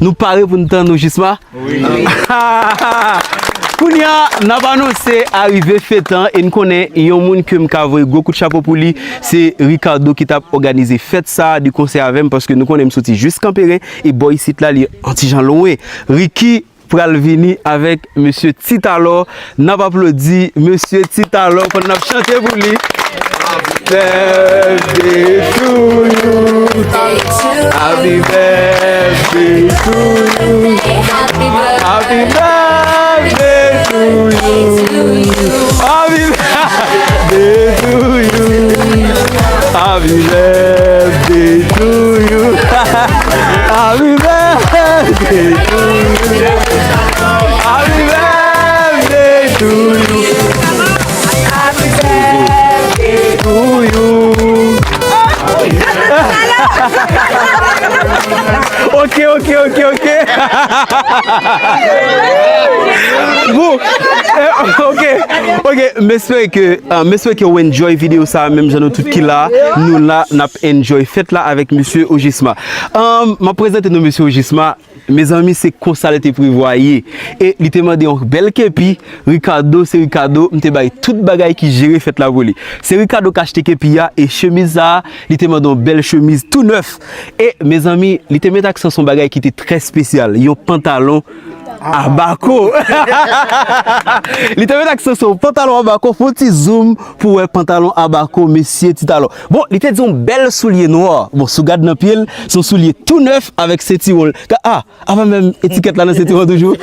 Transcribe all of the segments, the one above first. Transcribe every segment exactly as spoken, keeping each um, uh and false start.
Nou pare pou n tann Ojisma? Wi. Kounye a, n ap anonse arive fèt lan e n konnen yon moun ke m ka voye gwo kout chapo pou li, se Ricardo ki t ap òganize fèt sa a, li konsèy avè m paske nou konnen m soti jis Kanperen e bò isit la, li yon ti jan lwen. Ricky pral vini avèk mesye Titalò. N ap aplodi mesye Titalò pandan n ap chante pou li. Happy birthday to you. Happy birthday to you. Happy birthday to you. Happy birthday to you. Happy birthday to you. Happy birthday to you. Happy birthday to you. Happy birthday to you. Ok, ok, ok, ok. Bon, eh, ok, ok. M espere ke, ah, m espere ke w enjoy videyo sa a, menm jan nou tout ki la. Nou la, n ap enjoy fèt la avèk mesye Ojisma. Ah, m ap prezante nou mesye Ojisma. Mezanmi, se konsa l te prevwa ye. E li te mande yon bèl kepi. Ricardo, se Ricardo, m te bay tout bagay ki jere fèt la pou li. Se Ricardo k achte kepi a e chemiz sa a, li te mande yon bèl chemiz tou nèf. E, mezanmi, li te met aksan sou yon bagay ki te trè espesyal, yon pantalon abako. Li te met aksan sou yon pantalon abako, fè yon ti zoom pou wè pantalon abako, mesye Titalò. Bon, li te di yon bèl soulye nwa. Bon, si w gad nan pye l, se yon soulye tou nèf avèk sentiwon l. Ka-, ah, Apa menm etikèt la nan sentiwon toujou?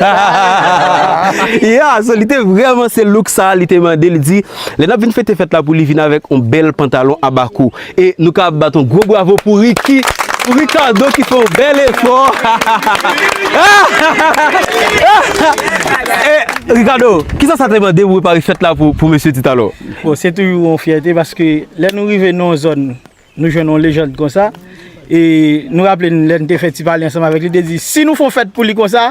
Ya, so li te vrèman se look sa, li te mande, li di, lè n ap vin fete fèt la pou li vin avèk yon bèl pantalon abako. E nou ka bat yon gwo bravo pou Ricky, pou Ricardo ki fè yon bèl efò. E, Ricardo, kisa sa te mande pou prepare fèt la pou, pou mesye Titalò? Bon, se toujou yon fyète paske lè nou rive nan yon zòn, nou jwenn yon lejann konsa. E nou raple n lè n te fè ti pale ansanm avèk li, li te di, si nou fè yon fèt pou li konsa,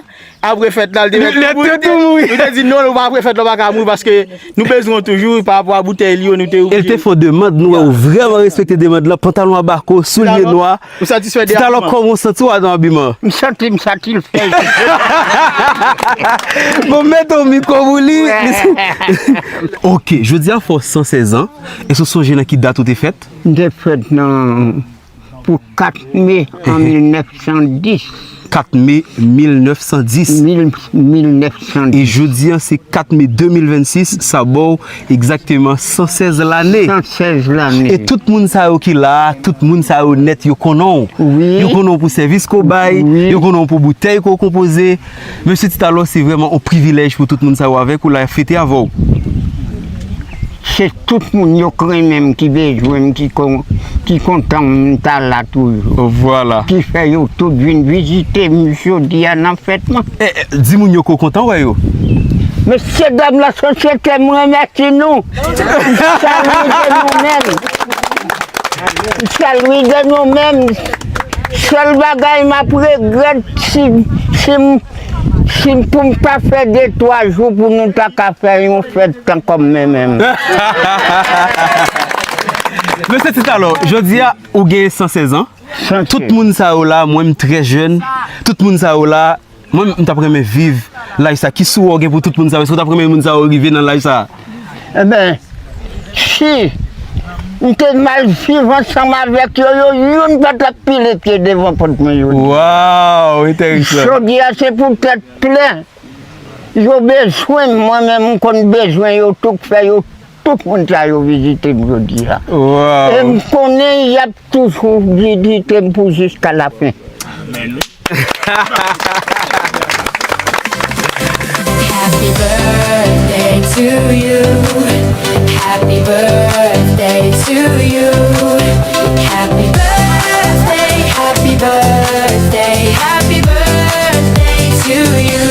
apre fèt la, li te mèt tou mouri. Nou te di, non, non, apre fèt la, w pa ka mouri, paske nou bezwen w toujou, pa rapò a boutèy li yo, nou te oblije. E l te fè yon demann, nou wè, ou vrèman respekte demann lan, pantalon abako, soulye nwa. Ou satisfè de abiman? Titalò, kòman w santi w nan abiman? M santi m satisfè. Bon, mete yon mikwo pou li. Ok, jodi a fè w san sèz an. Èske w sonje nan ki dat ou te fèt? M te fèt nan, pou kat me an mil nèf san dis. Kat me mil nèf san dis. Mil, mil nèf san dis. E jodi a, se kat me de mil vennsis, sa ba w egzakteman san sèz lane. San sèz lane. E tout moun sa yo ki la a, tout moun sa yo nèt, yo konnen w. Wi. Yo konnen w pou sèvis ke w bay, wi, yo konnen w pou boutèy ke w konpoze. Mesye Titalò, se vrèman yon privilèj pou tout moun sa yo avèk ou la, y ap fete avè w. Se tout moun yo k renmen m, ki bezwen m, ki kon-, ki kontan m ta la toujou. Vwala. Ki fè yo tout vin vizite m jodi a nan fèt mwen. E, e, di moun yo ke w kontan wè yo. Mesye dam lasosyete, m remèsye nou. M salye de nou menm. M salye de nou menm. Sèl bagay m ap regrèt, si, si m, si pou m pa fè de twa jou pou nou ta ka fè yon fèt tan kòm mwen menm. Mesye Titalò, jodi a, ou gen san sèz an. San sèz. Tout moun sa yo la, mwen m trè jèn. Tout moun sa yo la, mwen m t ap renmen viv laj sa. Ki souwè w gen pou tout moun sa yo? Èske w t ap renmen moun sa yo rive nan laj sa? Enben, si m te mal viv ansanm avèk yo, yo youn pa t ap pile pye devan pòt mwen jodi. Waw, enteresan. Jodi a, se pou tèt plen. Yo bezwen m, mwen menm, m konn bezwen yo tou, k fè yo, tout moun sa yo vizite m jodi a. Waw. E m konnen y ap toujou vizite m pou jiska lafen. Happy birthday to you. Happy birthday to you. Happy birthday, happy birthday, happy birthday to you.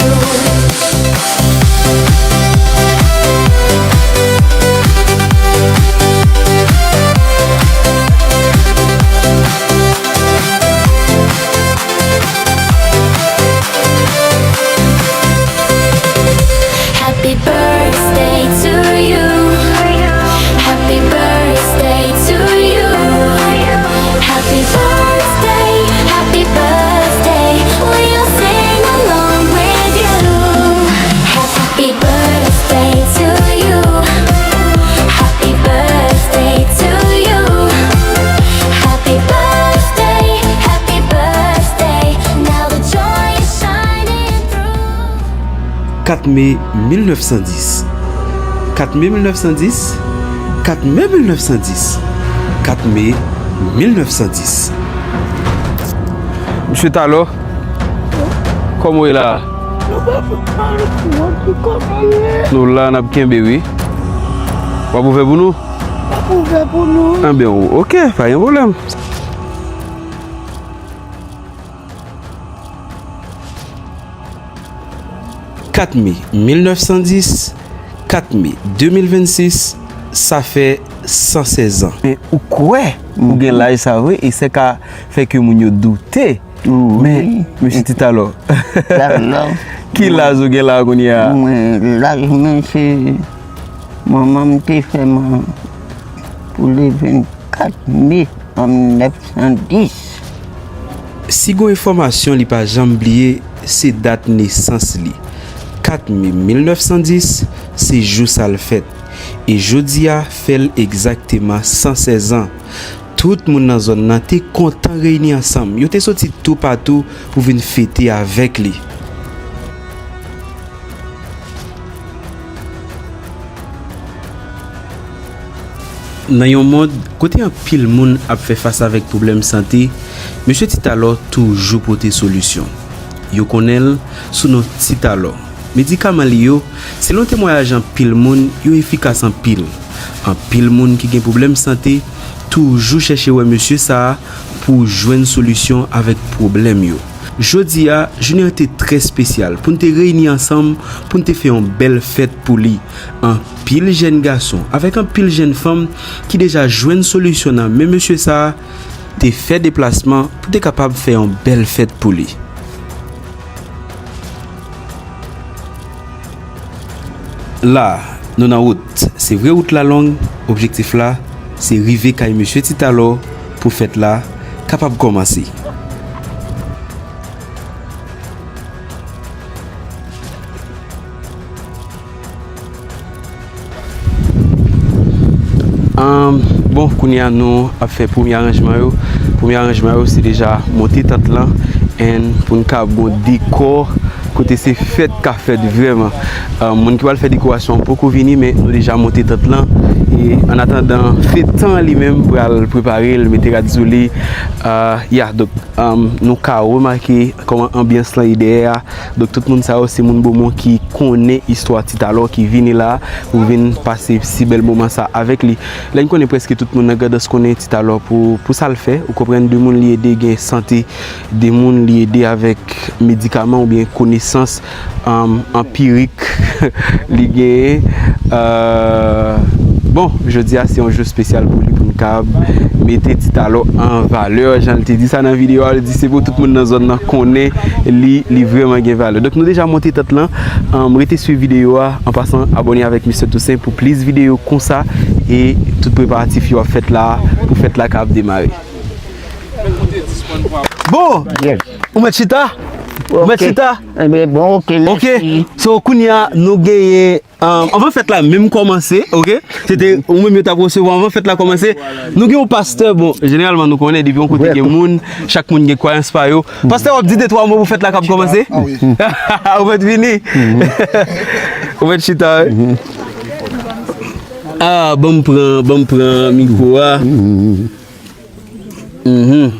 Happy birthday to Kat me mil nèf san dis. Kat me mil nèf san dis. Kat me mil nèf san dis. Kat me mil nèf san dis. Mesye Talò, kòman w ye la? Nou la, n ap kenbe, wi. W ap ouvè pou nou? W ap ouvè pou nou. Anben, oke, pa gen pwoblèm. Kat me mil nèf san dis, kat me de mil vennsis, sa fè san sèz an. Men ou kwè ou gen laj sa vre, e sa ka fè ke moun yo doute. Men, mesye Ti Talò, ki laj ou gen la kounye a? Mwen, laj mwen se manman m te fè m pou le vennkat me an mil nèf san dis. Si gon enfòmasyon li pa janm bliye, se dat nesans li. Kat me mil nèf san dis, se jou sa l fèt. E jodi a fè l egzakteman san sèz an. Tout moun nan zòn nan te kontan reyini ansanm. Yo te soti toupatou pou vin fete avèk li. Nan yon mond kote anpil moun ap fè fas avèk pwoblèm sante, mesye Ti Talò toujou pote solisyon. Yo konnen l sou non Ti Talò. Medikaman li yo, selon temwayaj anpil moun, yo efikas anpil. Anpil moun ki gen pwoblèm sante toujou chèche wè mesye sa a pou jwenn solisyon avèk pwoblèm yo. Jodi a, jounen an te trè espesyal pou n te reyini ansanm, pou n te fè yon bèl fèt pou li. Anpil jèn gason avèk anpil jèn fanm ki deja jwenn solisyon nan men mesye sa a te fè deplasman pou te kapab fè yon bèl fèt pou li. La, nou nan wout. Se vre wout la long, objektif la, se rive kay mesye Ti Talò pou fèt la kapab kòmanse. Ahn, bon, kounye a nou ap fè premye aranjman yo. Premye aranjman yo se deja monte tant lan, and pou n ka gon dekò kote se fèt ka fèt vrèman. Ahn, moun ki pral fè dekorasyon an poko vini, men nou deja monte tant lan. E an atandan, fetan li menm pral prepare l, mete rad sou li. Ah, ya, donk, ahn, nou ka remake kòman anbyans lan ye dèyè a. Donk, tout moun sa yo, se moun Bomon ki konnen istwa Ti Talò, ki vini la pou vin pase si bèl moman sa avèk li. Lè n konnen prèske tout moun nan Grandans konnen Ti Talò pou, pou sa l fè, ou konprann, de moun li ede gen sante, de moun li ede avèk medikaman oubyen konesans, um, anpirik li genyen. Euh, bon, jodi a se yon jou espesyal pou li, pou n kab mete Ti Talò an valè. Jan l te di sa nan videyo a, li di se pou tout moun nan zòn nan konnen li, li vrèman gen valè. Donk, nou deja monte tant lan. Um, rete swiv videyo a. An pasan, abòne avèk Mister Toussaint pou plis videyo konsa e tout preparatif yo ap fèt la pou fèt la ka ap demare. Bon! Yes. Ou mèt chita? Ou mèt chita? Enben, bon, ok, mèsi. So, kounye a, nou genyen, um, anvan fèt la menm kòmanse, ok? Se te ou menm yo t ap resevwa anvan fèt la kòmanse. Nou gen yon pastè, bon, jeneralman nou konnen depi yon kote gen moun, chak moun gen kwayans pa yo. Pastè, w ap di de twa mo pou fèt la k ap kòmanse? Ou mèt vini? Ou mèt chita, wi? Ah, ban m pran, ban m pran mikwo a. Mhm.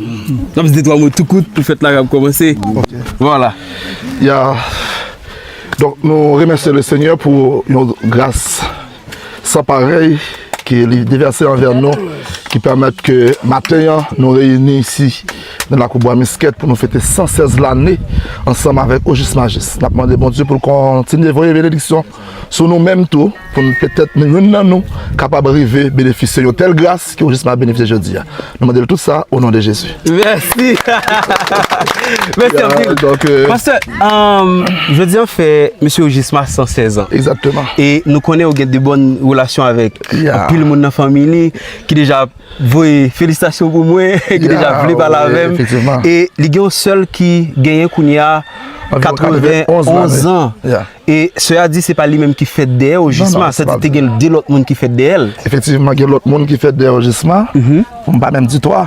N ap di de twa mo tou kout pou fèt la k ap kòmanse. Ok. Vwala. Ya. Donk, nou remèsye le Senyè pou yon gras san parèy ke li devèse anvè nou, ki pèmèt ke maten an, nou reyini isi nan lakou Bwa Miskèt pou nou fete san sèz lane ansanm avèk Ojis Majis. N ap mande Bondye pou l kontinye voye benediksyon sou nou menm tou, pou n petèt nou, youn nan nou, kapab rive benefisye yon tèl gras ke Ojis Majis benefisye jodi a. Nou mande l tout sa o non de Jezi. Mèsi. Mèsi anpil. Donk, euh, pastè, um, jodi a fè mesye Ojis Majis san sèz an. Egzakteman. E nou konnen ou gen de bòn relasyon avèk anpil moun nan fanmi li ki deja voye felisitasyon pou mwen, ki deja vle pale avè m. Efektivman. E li gen yon sè l ki genyen kounye a, Anviwon katrevenn onz an. E sè a di se pa li menm ki fèt dèyè Ojisma, sa di te gen de lòt moun ki fèt dèyè l. Efektivman, gen lòt moun ki fèt dèyè Ojisma. Pou m pa menm di twa.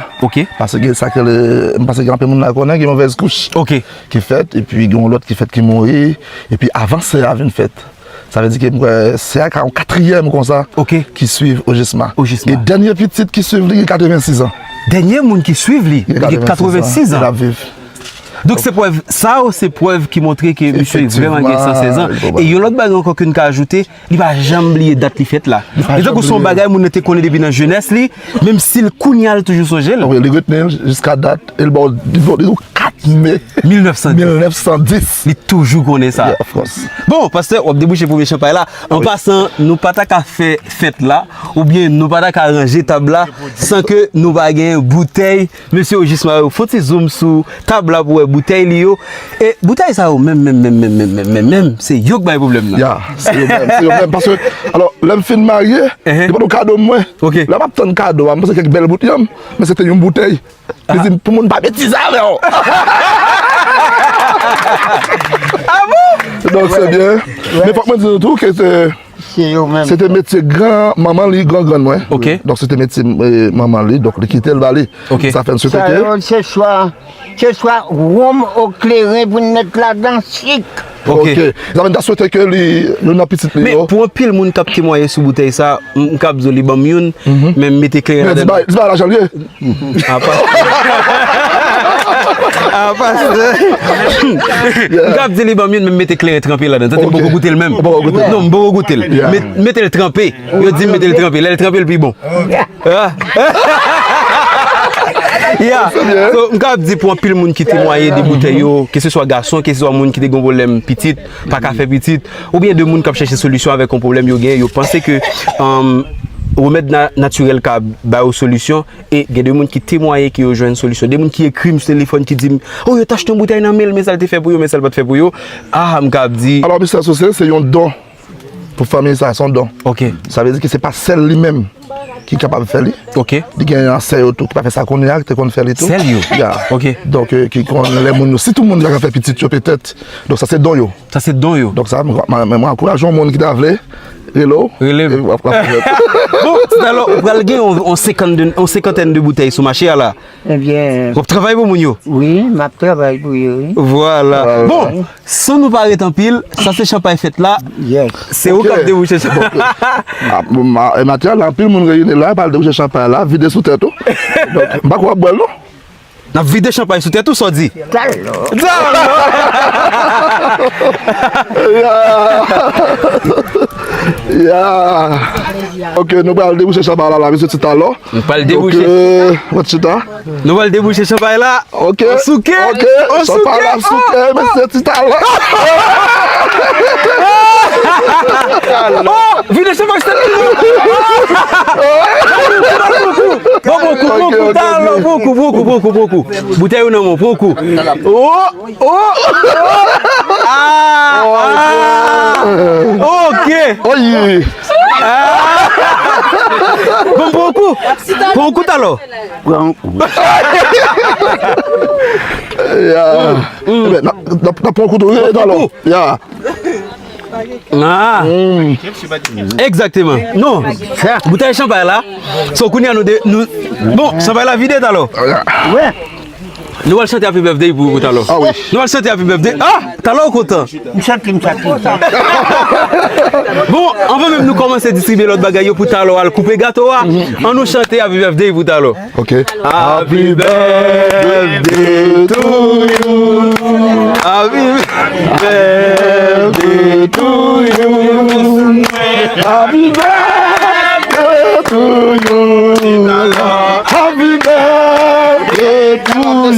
Paske sa ke le, m panse gen anpil moun la konnen gen movèz kouch ki fèt, epi gen yon lòt ki fèt ki mouri, epi avan sè a vin fèt. Sa vle di ke m kwè sè a ka yon katriyèm konsa ki swiv Ojisma. E dènye pitit ki swiv li gen katrevensis an. Dènye moun ki swiv li, li gen katrevensis an. L ap viv. Donk se prèv, sa yo se prèv ki montre ke misye vrèman gen san sèz an. E yon lòt bagay ankò ke n ka ajoute, li pa janm bliye dat li fèt la. Li tankou se yon bagay moun nan te konnen depi nan jenès li, menm si l kounye a l toujou sonje l. Wi, li retni l jiska dat, e l ba w, li ba w, li di w kat me mil nèf san dis. Li toujou konnen sa. Bon, pastè, w ap debouche premye chanpay la. An pasan, nou pa ta ka fè fèt la, oubyen nou pa ta ka ranje tab la, san ke nou pa gen boutèy Mesye Ojisma yo, fè yon ti zoom sou tab la pou wè boutèy li yo. E boutèy sa yo menm, menm, menm, menm, menm, menm, menm, se yo k bay pwoblèm nan. Ya, se yo menm, se yo menm. Paske, alò, lè m fin marye, li pa t yon kado mwen. Lè m ap tann kado a, m panse kèk bèl bout yanm, men se te yon boutèy. Li di m, pou moun pa betize avè w. Donk, se byen. Men fòk mwen di nou tou ke se Se te metye gran manman li, gran grann mwen. Donk se te metye, eh, manman li, donk li kite l ba li. Sa fè n swete ke se swa, se swa wonm o kleren pou n met ladan sik. Ok. Sa fè n ta swete ke li, youn nan pitit li yo. Men pou anpil moun k ap temwaye sou boutèy sa, m, m kab di w li ban m youn, men m mete kleren ladan. Di bagay, di bagay la jan l ye. Apa. Apa. M kab di li ban m youn, men m mete kleren tranpe ladan. Tande, m poko goute l menm. Non, m poko goute l. Met, mete l tranpe. Yo di m mete l tranpe. Lè l tranpe, l pi bon. Ah. Yeah. So, m kab di pou anpil moun ki temwaye de boutèy yo, ke se swa gason, ke se swa moun ki te gen pwoblèm pitit, pa ka fè pitit, oubyen de moun k ap chèche solisyon avèk yon pwoblèm yo gen, yo panse ke, um, remèd na-, natirèl ka ba yo solisyon, e gen de moun ki temwaye ke yo jwenn solisyon. De moun ki ekri m sou telefòn ki di m, "Oh, yo t achte yon boutèy nan men l, men sa l te fè pou yo, men sa l pa t fè pou yo." Ah, m kab di. Alò, Mister Sose, se yon don. Pou fanmi sa, se yon don. Ok. Sa vle di ke se pa sèl li menm ki kapab fè li. Ok. Li gen sè yo tou ki pa fè sa kounye a, ki te konn fè li tou. Sè l yo? Ya. Ok. Donk, eh, ki konn lè moun yo, sitou moun yo ka fè pitit yo petèt. Donk sa se don yo. Sa se don yo. Donk sa, mwen, mwen, mwen ankouraje yon moun ki ta vle, rele w. Rele m. E w ap, w ap fè. Bon, talè, ou pral gen yon, yon senkant de, yon senkantèn de boutèy sou mache a la. Ebyen. W ap travay pou moun yo? Wi, m ap travay pou yo, wi. Vwala. Bon, san nou pa ret anpil, sa se chanpay fèt la. Yes. Se ou k ap debouche chanpay. Ok. Ah, bon, ma-, e maten an la, anpil moun reyini la, pral debouche chanpay la, vide sou tèt ou. Donk, m pa kwè w ap bwè l, non? N ap vide chanpay sou tèt ou, sa w di? Talò. Talò. Ya. Ya. Ok, nou pral debouche chanpay la, la, mesye Ti Talò. Nou pral debouche. Donk, euh, mwen chita. Nou pral debouche chanpay la. Ok. On souke. Ok. On souke. Chanpay la souke, mesye Ti Talò. Oh, vide chanpay sou tèt li. Bon, bon kou, bon kou, talò, bon kou, bon kou, bon kou, bon kou. Boutèy ou nan men w, bon kou. Oh, oh, oh. Ah, ah. Ok. Oye. Ah. Bon, bon kou. Bon kou, talò. Pran yon kou. Ya. Ebyen, n ap, n ap, n ap pran yon kou tou, wi, talò. Ya. Ah. Egzakteman. Non. Boutèy chanpay la. So, kounye a nou de, nou, bon, chanpay la vide, talò. Wi. Nou al chante Happy Birthday pou, pou talò. Ah wi. Nou al chante Happy Birthday. Ah, talò ou kontan? M chante, m chante, m chante. Bon, anvan menm nou kòmanse distribye lòt bagay yo pou talò al koupe gato a, ann nou chante Happy Birthday pou talò. Ok. Happy birthday to you. Happy birthday to you. Happy birthday to you. Happy birthday to you.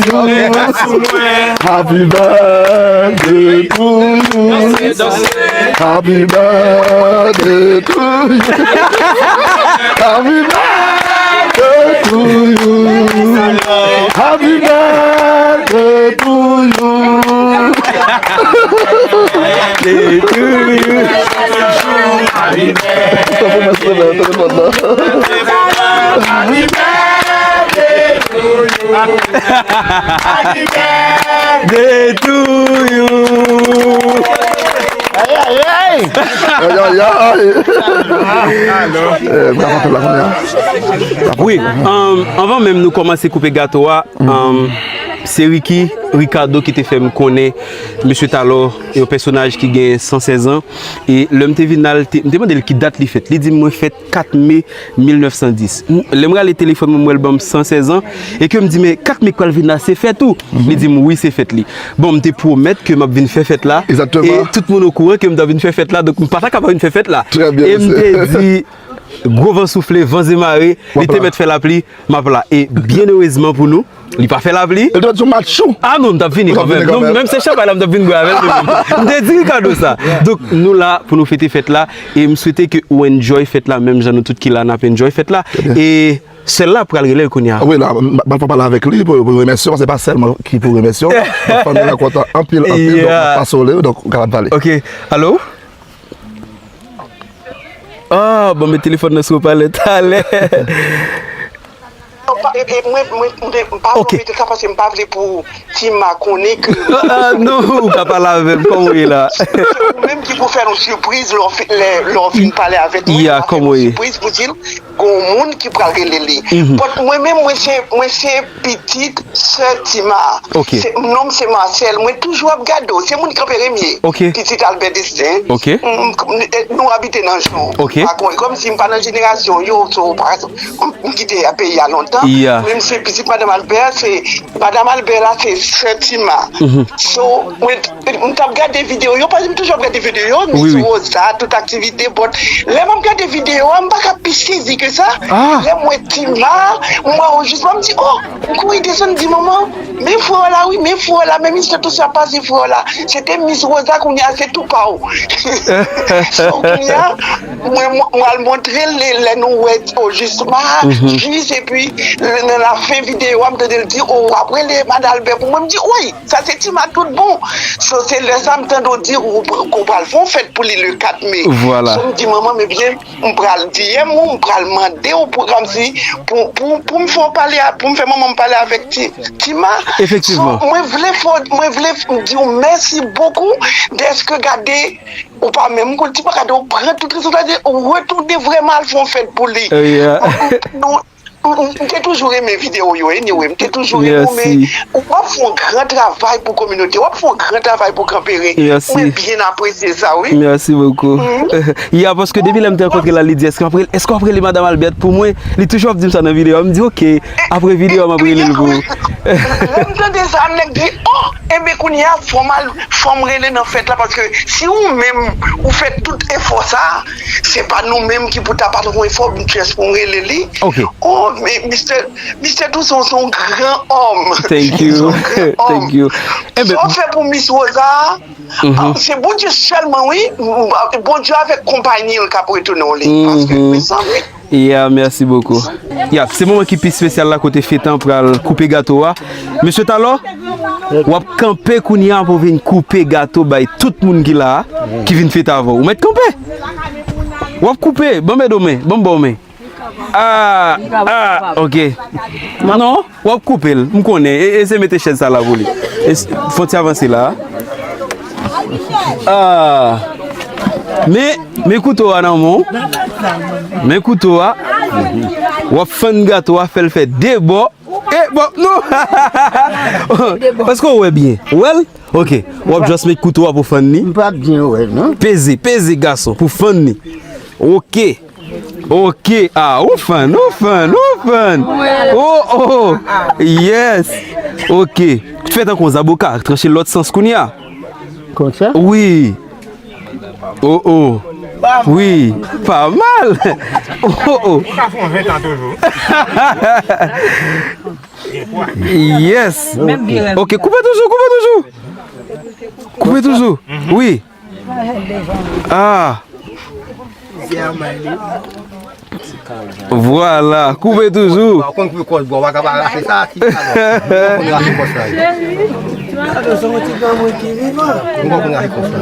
Happy birthday to you. Happy birthday to you. Happy birthday to you. Happy birthday to you. Happy birthday to you. Happy birthday to you. Happy birthday to you. Ay, ay, ay. Eh, m ka fè la kounye a. Wi, um, anvan menm nou kòmanse koupe gato a, um, se Ricky Ricardo ki te fè m konnen mesye Talò, yon pèsonaj ki gen san sèz an. E lè m te vin la, l te, m te mande l ki dat li fèt. Li di m mwen fèt kat me mil nèf san dis. M- Lè m rale telefòn mwen, m wè l ban m san sèz an. E ke m di, men kat me k pral vin la, se fèt ou? Li di m, wi, se fèt li. Bon, m te pwomèt ke m ap vin fè fèt la. Egzakteman. E tout moun okouran ke m t ap vin fè fèt la. Donk, m pa ta ka pa vin fè fèt la. Trè byen, mesye. E m te di, gwo van soufle, van zemare, li te mèt fè lapli, m ap la. E byen erezman pou nou, li pa fè lapli. Li te mèt sou match ou. Ah non, m t ap vini kanmenm. Non, menm se chanpay la, m t ap vin bwè avè l. M te di Ricardo sa. Donk, nou la pou nou fete fèt la. E m swete ke ou enjoy fèt la, menm jan nou tout ki la, n ap enjoy fèt la. E sèl la pral rele l kounye a. Wi, la, m ap pale avèk li pou, pou remèsye w, paske se pa sèl mwen ki pou remèsye w. Fanmi an kontan anpil, anpil, donk, m ap pase w li, donk, ou kapab pale. Ok, alo? Ah, bon, men telefòn nan sou opalè talè. Non, pa- e- e mwen, mwen, mwen, m pa vle mete sa paske m pa vle pou Tima konnen ke Ah, non, ou ka pale avè m, kòman w ye la? Se ou menm ki pou fè nou sipriz lè w fi- lè- lè w fin pale avèk mwen, ou ka fè nou sipriz pou di l gon moun ki pral rele li. But mwen menm, mwen se, mwen se pitit sè Tima. Ok. Se, non m se Marcel. Mwen toujou ap gade w. Se moun Kanperen m ye. Ok. Pitit Albert Destin. Ok. M- m- Nou abite nan Jan. Ok. Pa kon- kòm si m pa nan jenerasyon yo, so, pa- m, m kite peyi a lontan. Yeah. Men m se pitit Madanm Albert, se, Madanm Albert la, se sè Tima. So, mwen, m t ap gade videyo yo, paske m toujou ap gade videyo, Miss Rosa, tout aktivite, but lè m ap gade videyo a, m pa ka pi sezi ke sa. Ah. Lè m wè Tima, m wè w jis, m di, oh, m kouri desann di manman, men frè w la, wi, men frè w la, men misye tou sa pase frè w la. Se te Miss Rosa, kounye a, se tou pa w. So, kounye a, mwen, mwen, mwen al montre l lè, lè nou wè, o, jisman, jis, epi, lè, nan lafen videyo a, m tande l di, o, w ap rele Madan Albè pou mwen, m di, wi, sa se Tima tout bon. So, se lè sa m tande w di, ou, ou pral fè yon fèt pou li le kat me. Vwala. So, m di, manman, men byen, m pral D M ou, m pral mande w pou, kòmsi, pou, pou, pou m fè w pale a, pou m fè manman m pale avèk Ti, Tima. Efektivman. So, mwen vle fè, mwen vle f- di w mèsi bokou dèske gade, ou pa menm koul ti pa gade, ou pran tout responsabilite, ou retounen vrèman al fè yon fèt pou li. Oh, yeah. Nou, m, m, m te toujou renmen videyo yo, anyway, m te toujou renmen, men w ap fè yon gran travay pou kominote, w ap fè yon gran travay pou Kanperen. Mwen byen apresye sa, wi. Mèsi bokou. Ya, paske depi lè m te rankontre l la, li di, èske w ap rele, èske w ap rele Madanm Albert pou mwen? Li toujou ap di m sa nan videyo a. M di, oke, apre videyo a, m ap rele l pou ou. Lè m tande sa, nèg di, oh, enben kounye a, fò m al, fò m rele nan fèt la, paske si ou menm, ou fè tout efò sa, se pa nou menm ki pou ta pa t fè efò, m just pou m rele li. Ok. Oh, men, Mister Mister Toussaint, w se yon gran òm. Thank you. Thank you. Sa w fè pou Miss Rosa, ah, se Bondye sèlman, wi. Bondye avèk konpayi l k ap retounen w li. Paske, mezanmi. Ya, mèsi bokou. Ya, se moman ki pi espesyal la kote fete an pral koupe gato a. Mesye Talò, w ap kanpe kounye a pou vin koupe gato bay tout moun ki la a, ki vin fete avè w. Ou mèt kanpe. W ap koupe. Ban m ede w men. Ban m ba w men. Ah, ah, ok. Non, w ap koupe l. M konnen. E, e se mete chèz sa la pou li. E s- fon ti avanse la. Ah. Men, men kouto a nan men w. Men kouto a. W ap fann gato a, fè l fè de bò. E, bon, non. Èske w wè byen? Ou wè l? Ok. W ap just met kouto a pou fann li. M pa byen wè, non. Peze, peze gason, pou fann li. Ok. Ok. Ah, ou fann, ou fann, ou fann. Oh, oh. Yes. Ok. Fè tankou yon zaboka, tranche lòt sans kounye a. Konsa? Wi. Oh, oh. Wi, pa mal. Oh, oh. Ou ka fè yon ven tan toujou. Yes. Ok, koupe toujou, koupe toujou. Koupe toujou. Wi. Ah. Vwala, koupe toujou. Ou konn koupe kòs bò, ou pa ka pa rache sa, ti talò. Ou konn rache kòs la. Ou konn rache kòs la.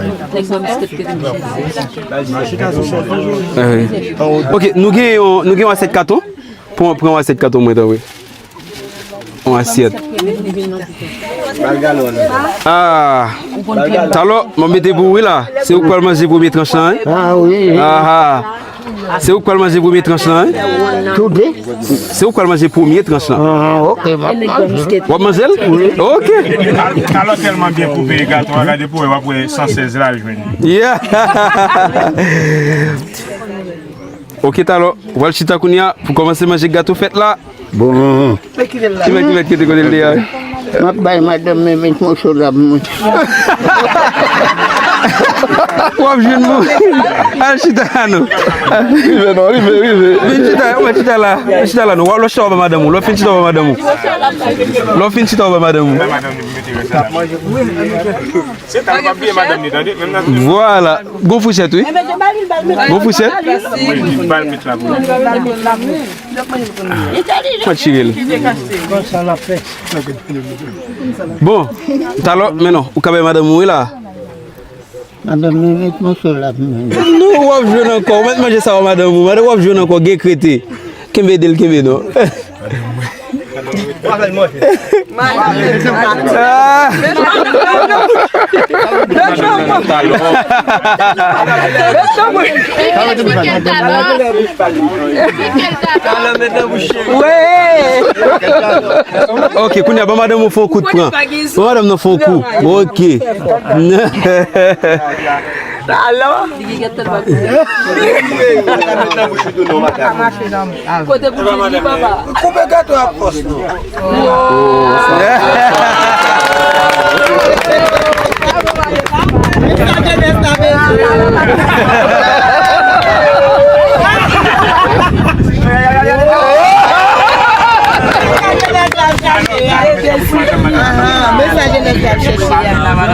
Eh wi. Ok, nou gen yon, nou gen yon asyèt katon. Pran, pran yon asyèt katon mwen, tanpri. Yon asyèt. Ah, talò, m ap mete pou ou wi la. Se ou k pral manje premye tranch lan, wi. Ah, wi, wi. Ah, ah. Se ou k pral manje premye tranch lan, wi. Tout de? Se ou k pral manje premye tranch lan. Ah, ok, m ap manje. W ap manje l? Wi. Ok. Talò tèlman byen koupe gato a, gade pou wè, w ap wè san sèz la jwenn. Yeah. Ok, talò, w al chita kounye a pou kòmanse manje gato fèt la. Bon. Ki mèt, ki mèt, ki te kote l te a? M ap bay madanm mwen met moso lab mwen. W ap jwenn moun. Al chita la non. Rive non, rive, rive. Vin chita, w chita la. Chita la non. W ap lòt chita w ba madanm ou. Lò fin chita w ba madanm ou. Lò fin chita w ba madanm ou. Se ta l ap peye madanm li, tande, menm nan. Vwala. Gon fouchèt, wi. Gon fouchèt. Wi, li bal met la pou li. Mwen tire l. Bon, talò, men non, ou ka bay madanm ou, wi, la. Madanm, men met moso la pou mwen. Non, w ap jwenn ankò. Ou mèt manje sa, madanm ou. Madanm, w ap jwenn ankò, gen krete. Kenbe de l, kenbe non. Ah. Ok, kounye a, ban madanm ou fè yon kout pran. Ban madanm nan fè yon kou. Ok. Alò? Kote pou vin li, papa? Koupe gato a fòs non.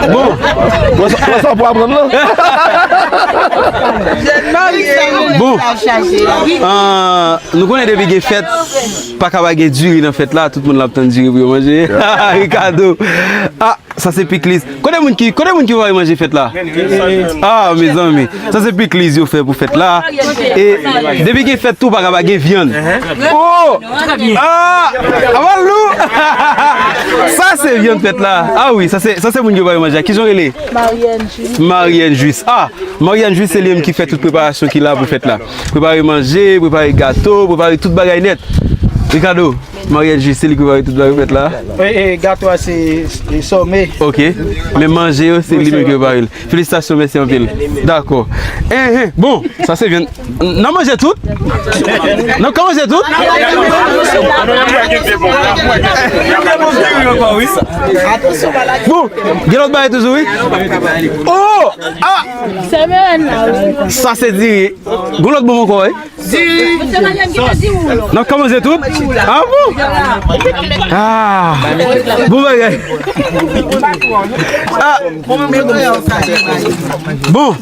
Bon, wè sa, wè sa pou aprann lan. Bon, ah, nou konnen depi gen fèt, pa ka pa gen diri nan fèt la, tout moun la ap tann diri pou yo manje. Ricardo. Ah, sa se pikliz. Kote moun ki, kote moun ki pa manje fèt la? Ah, mezanmi. Sa se pikliz yo fè pou fèt la. E depi gen fèt tou, pa ka pa gen vyann. Oh! Ah! Aval nou! Sa se vyann fèt la. Ah wi, sa se, sa se moun ki pa manje. Kijan w rele? Marianne Juis. Marianne Juis. Ah, Marianne Juis se li menm ki fè tout preparasyon ki la pou fèt la. Prepare manje, prepare gato, prepare tout bagay nèt. Ricardo, Marianne Juis se li ki prepare tout bagay pou fèt la. E, e, gato a se, se sòme. Ok. Men manje yo, se li menm ki prepare l. Felisitasyon, mèsi anpil. Dakò. Eh, eh, bon, sa se vyann. N ap manje tout? N ap ka manje tout? Bon, gen lòt bagay toujou, wi. Oh! Ah! Sa se diri. Gon lòt bon ankò, wi. Di. N ap kòmanse tout? Ah bon? Ah. Bon bagay. Ah. Bon.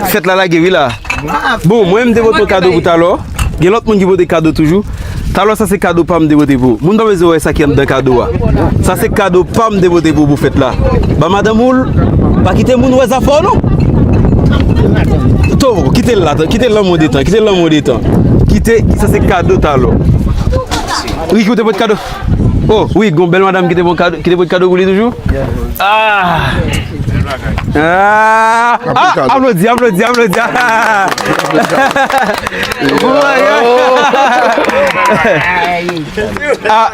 Fèt la lage wi la. Bon, mwen m te pote yon kado pou talò. Gen lòt moun ki pote kado toujou. Talò sa se kado pa m m te pote pou ou. Moun pa bezwen wè sa ki anndan kado a. Sa se kado pa m m te pote pou ou pou fèt la. Ba madanm ou l, pa kite moun wè zafè w non. To, kite l la, kite l nan mode tan, kite l nan mode tan. Kite, sa se kado talò. Ricky, ou te pote kado? Oh, wi, gon bèl madanm ki te pote kado, ki te pote kado pou li toujou. Ah! Ah! Ah! Aplodi, aplodi, aplodi. Ah! Bon bagay. Ah,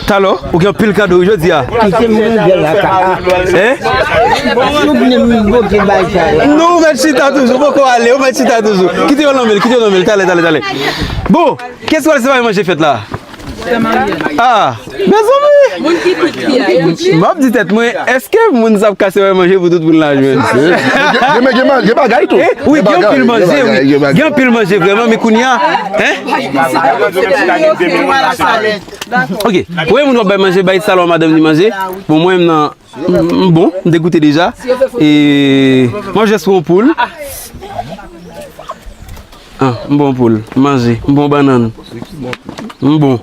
talò, ou gen anpil kado wi jodi a. Kite m ranje lakay. Hein? Tout moun bote bay sa la. Non, ou mèt chita toujou, ou poko ale, ou mèt chita toujou. Kite yo nan men l, kite yo nan men l, talè, talè, talè. Bon, kiyès ki pral separe manje fèt la? Ah, mezanmi! M ap di tèt mwen, èske moun sa ap ka separe manje pou tout moun la jwenn? Gen, gen, gen, gen bagay tou. Eh, wi, gen anpil manje, wi. Gen anpil manje vrèman, men kounye a, hein? Ok, premye moun w ap bay manje, bay talò madanm li manje. Bon, mwen menm nan M, m bon, m te goute deja. E, m ap jis pran yon poul. Ah, m bon poul, m manje, m bon bannann. M bon.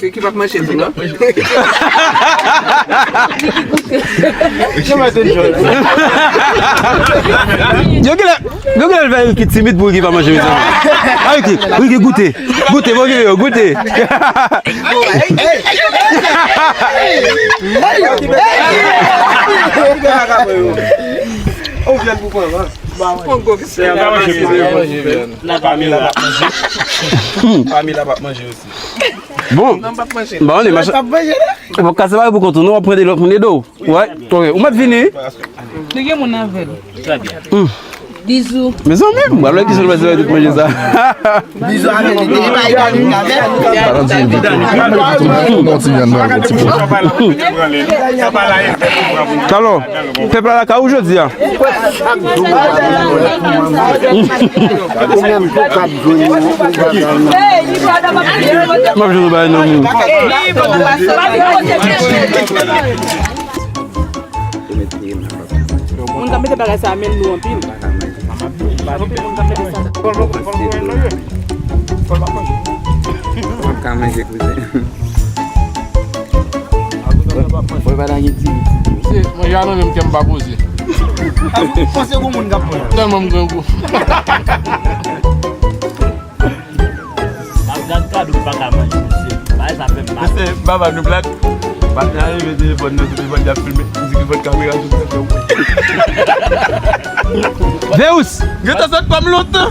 Ekip ap manje tou, non? Yo genlè, yo genlè fè Ricky timid pou Ricky pa manje, mezanmi. A, Ricky, Ricky, goute. Goute, bon, Ricky, goute. Ou vle pou pran, hein? Pamela p ap manje. Pamela p ap manje osi. Bon. Non, m p ap manje. Bon, li manje. Bon, kase bagay pou kont ou, non, w ap pran de lòt moun ede w. Wè, ok. Ou mèt vini. Nou gen moun avè l. Bizou. Mezanmi, m pral wè ki sou lwès tout manje sa. Bizou avè l, li te bay Dani avè l. Talò, pèp la lakay ou jodi a. M ap jwenn yon bagay nan men w. Moun k ap mete bagay sa a menm nou anpil. Anpil moun k ap mete sa. M ap ka manje kouzen. Mwen pa ta gen ti. Se manje a nan menm kè m pa poze. Panse gon moun k ap pran. Tèlman m grangou. M ap gad kado m pa ka manje, mesye. Bagay sa fè m mal. Mesye, baba nou plat. Patnè a leve telefòn nan sou telefòn, y ap filme. M di ki fòt kamera sou telefòn. Veus! Gentan sot pa m lontan.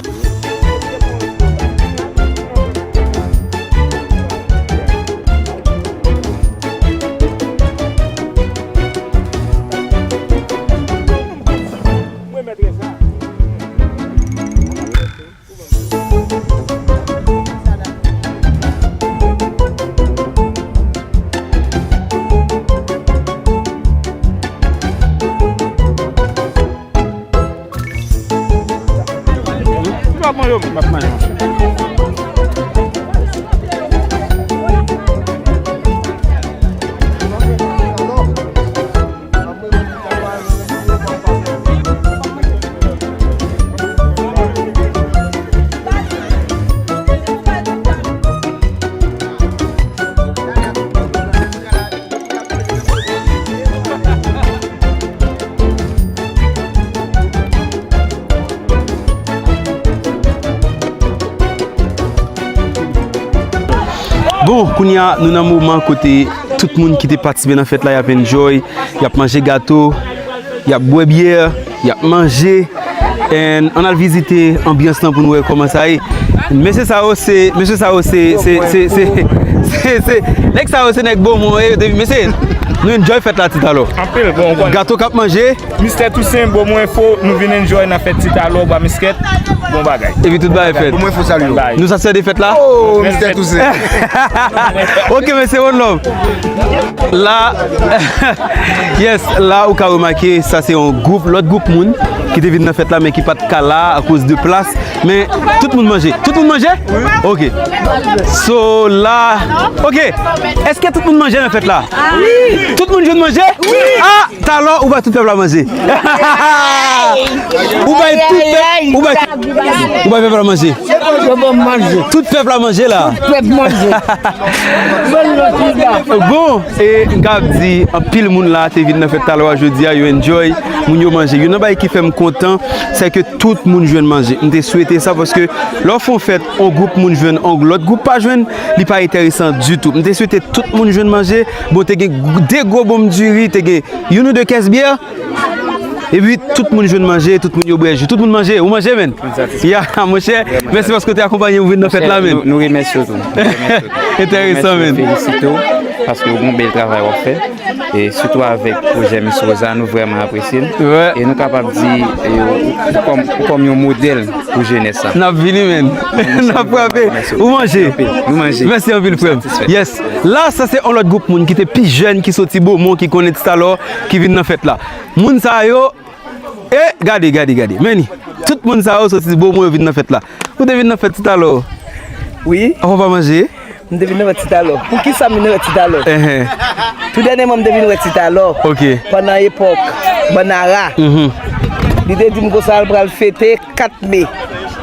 Bon, kounye a, nou nan moman kote tout moun ki te patisipe nan fèt la, y ap enjoy, y ap manje gato, y ap bwè byè, y ap manje, and ann al vizite anbyans lan pou nou wè kòman sa ye. Mesye sa yo se, mesye sa yo se, se, se, se, se, se, nèg sa yo se nèg Bomon, e, depi, mesye, nou enjoy fèt la ti talò. Anpil, bon, bon. Gato k ap manje. Mistè Tousen, Bomon Enfo, nou vin enjoy nan fèt ti talò, ba miskèt, bon bagay. Epi tout bagay fèt. Bomon Enfo, salye w. Nou satisfè de fèt la? Oh, Mistè Tousen. Ok, mesye, one love. La, yes, la ou ka remake, sa se yon gwoup, lòt gwoup moun ki te vin nan fèt la, men ki pa t ka la akoz de plas. Men, tout moun manje. Tout moun manje? Ok. So, la, ok. Èske tout moun manje nan fèt la? Wi. Tout moun jwenn manje? Wi. Ah, talò, ou bay tout pèp la manje. Ou bay tout pèp, ou bay, ou bay pèp la manje. Yo ban m manje. Tout pèp la manje la. Tout pèp manje. Bon, e m kab di, anpil moun la te vin nan fèt talò a jodi a, yo enjoy, moun yo manje. Youn nan bagay ki fè m kontan, se ke tout moun jwenn manje. M te swete sa paske lè w fè yon fèt, yon gwoup moun jwenn, yon lòt gwoup pa jwenn, li pa enteresan ditou. M te swete tout moun jwenn manje. Bon, te gen de gwo bonm diri, te gen youn ou de kès byè. Epi, tout moun jwenn manje, tout moun yo bwè ji. Tout moun manje, ou manje, menn? Ya, monchè, mèsi paske w te akonpanye m vin nan fèt la, menn. Nou, nou remèsye w tou. Enteresan, menn. Felisite w, paske w gen yon bèl travay w ap fè. E sitou avèk pwojè Miss Rosa, nou vrèman apresye l. E nou kapab di, e, ou, ou kòm, ou kòm yon modèl pou jenès la. N ap vini, menn. N ap frape. Ou manje? Nou manje. Mèsi anpil, frè m. Yes. La, sa se yon lòt gwoup moun ki te pi jèn, ki soti Bomon, ki konnen ti talò, ki vin nan fèt la. Moun sa yo, e, gade, gade, gade. Men li. Tout moun sa yo soti Bomon, yo vin nan fèt la. Ou te vin nan fèt ti talò? Wi. Ou pa manje? M te vin nan fèt ti talò. Poukisa m vin nan fèt ti talò? Tou dènyèman, m te vin wè ti talò. Ok. Pandan epòk Bannara. Li te di m konsa l pral fete kat me.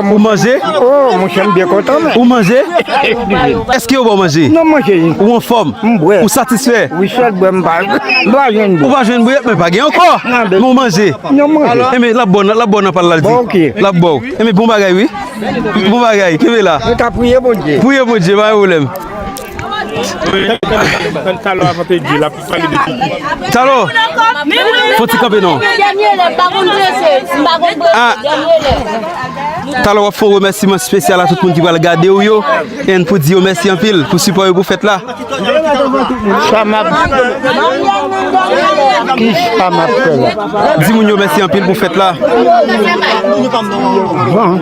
Ou manje? Oh, monchè, m byen kontan, men. Ou manje? Èske yo ba w manje? Non, manje. Ou anfòm? M bwè. Ou satisfè? Wi, sèl bwè m pa, m pa jwenn bwè. Ou pa jwenn bwè? Men pa gen ankò. Men ou manje. Non, manje. Enben, l ap ba w nan, l ap ba w nan pal la, l di. Bon, ok. L ap ba w. Enben, bon bagay, wi. Bon bagay, kenbe la. Nou ka priye Bondye. Priye Bondye, pa gen pwoblèm. Talò avan te di, l ap pale de pipi. Talò, fò ti kanpe non. Ah. Talò, w ap fè yon remèsiman espesyal a tout moun ki pral gade w yo, and pou di yo mèsi anpil pou sipò yo pou fèt la. Sa m ap, ki sa m ap fè la? Di moun yo mèsi anpil pou fèt la. Bon.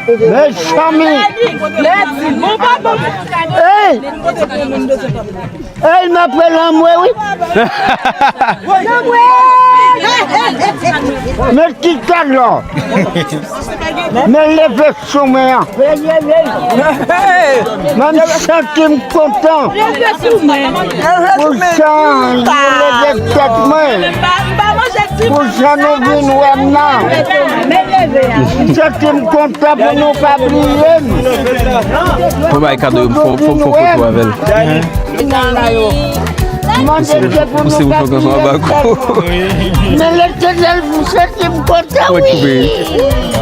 Mezanmi. Ey! Ey, m ap pran lanmwe, wi. Men ki talò. Men leve sou mwen an. Mwen m santi m kontan. Pou jan yo leve tèt mwen. Pou jan nou vin wè m nan. M santi m kontan pou nou pa bliye m. Pou bay kado yo, fò, fò, fò foto avè l. Final la yo. Mande Dye pou nou pa bliye. Men Letènèl, m santi m kontan, wi.